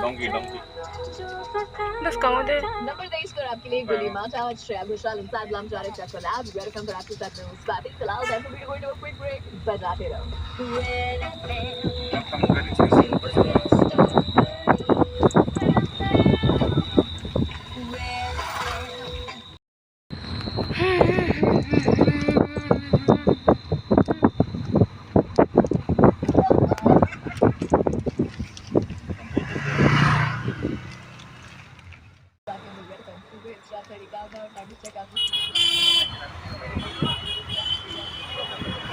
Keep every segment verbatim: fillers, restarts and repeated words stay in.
Donkey, donkey. Bwskango de. Number तेईस पर आपके लिए गुली मार, आज श्रेया Ghoshal and Sad Lam Jare Chakla. Welcome for after that news. Batting फिलहाल time for me to go into a quick break. बजाते रहो.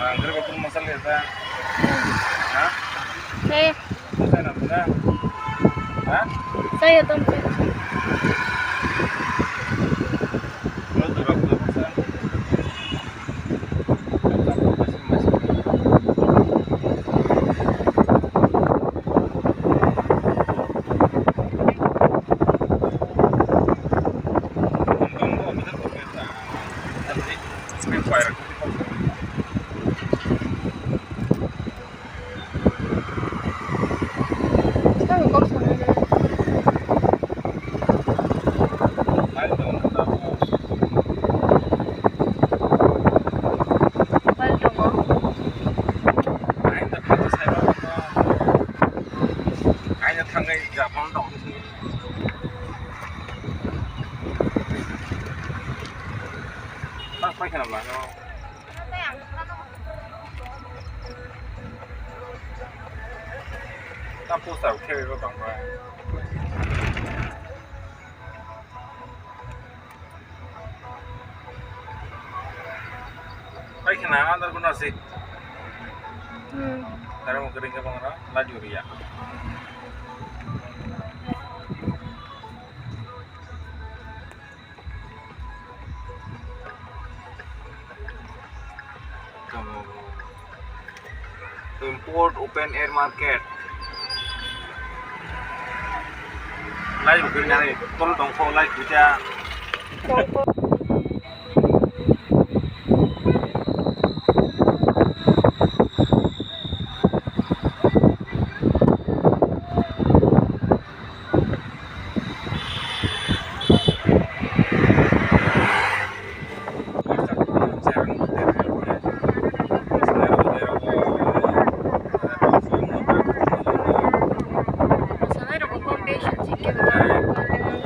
Ang kira ko masala ya ta. Ha? Saya. Saya na ta. Ha? Saya tam. Aina thangwi Japan dong. Tang paikha na mano. Tang poster khe ro bang bai. Paikha na andar guna si. Hmm. Tara mo kering ke bang ra, laju ria. Import open air market. Lai bukuri nai, tol tongkho lai kucha. Sanai rok bo competition si kebo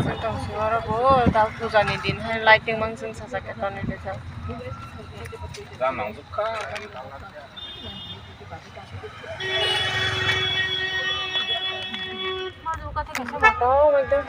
tang tong si oro bo dal puja ni din hai lighting mang sing sajak khe tonwi rijak. Motom ekdom.